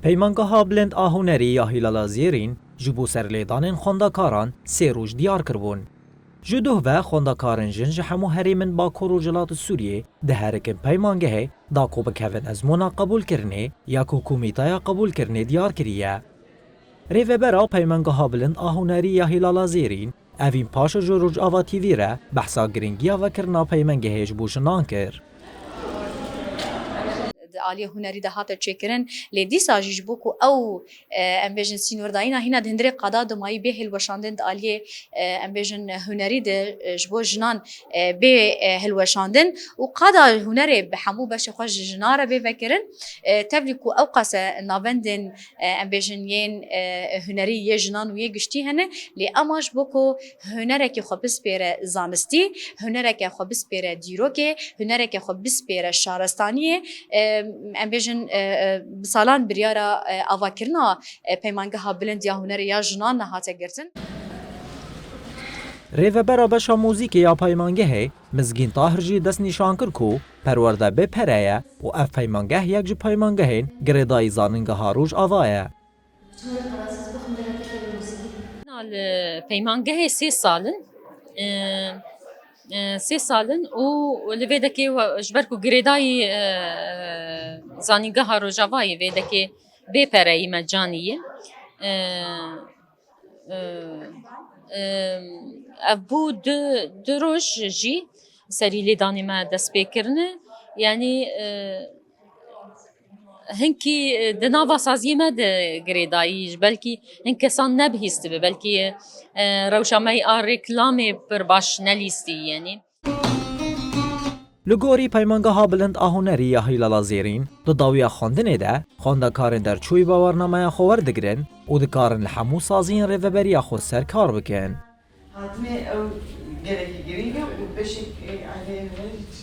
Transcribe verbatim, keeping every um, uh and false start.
Peymangeha Bilind a Hunerî ya Hîlala Zêrîn ji bo serlêdanên xwendekaran sê roj diyar kiribûn. Ji duh ve xwendekarên jin ji hemû herêmên Bakur û Rojhilat û Sûriyê di herikin peymangehê da ku bikevin ezmûna qebûlkirinê ya ku Komîteya Qebûlkirinê diyar kiriye. Rêvebera Peymangeha Bilind a Hunerî ya Hîlala Zêrîn Evîn Paşo ji Rojava T V re behsa girîngiya vekirina peymengehê ji bo jinan kir. Di aliyê hunerî de hate çêkirin, lê dîsa jî ji bo ku ew, e, em bêjin sînordayîna hîna di hundirê qada dimayî bê hilweşandin di aliyê, e, em bêjin hunerî de, e, ji bo jinan, e, bê, e, hilweşandin û qada hunerê bi hemû beşê xwe ji jinan re bê vekirin. E, tevlî ku ew qase navendên e, em bêjin yên, e, hunerî yê jinan û yê giştî hene, lê ema ji bo ku hunerekê xwe bispêre zanistî, hunereke xwe bispêre dîrokê, hunereke xwe bispêre şaristaniyê, e, em bêjin, e, e, bi salan biryara, e, avakirina, e, Peymangeha Bilind ya Hunerê ya Jinan nehate girtin. Rêvebera beşa muzîkê ya peymangehê Mizgîn Tahir jî destnîşan kir ku perwerde bê pere ye û ev peymangeh yek ji peymangehên girêdayî Zanîngeha Rojava ye. Li peymangehê sê sal in. E, e, sê sal in û li vê dekê we-, ji ber ku girêdayî, e, Zanîngeha Rojavayê vê dekê bê pereyî mecanî ye. E, e, e, ev bû du, du roj jî serî lêdanê me dest pê kirine. Yanî, e, hinkî, e, di nava saziyê me de girêdayî, ji belkî hin kesan nebihîstibe, belkî, e, rewşa me yê a reklamê pir baş nelîstî, yanî. Li gorî Peymangeha Bilind a Hunerî ya Hîlala Zêrîn, di dawiya xwendinê de xwendekarên derçûyî bawernameya xwe werdigrin û dikarin li hemû saziyên rêveberiya xwe ser kar bikin. Hatinê ew gelekî girîng e û beşek, e, aileyên me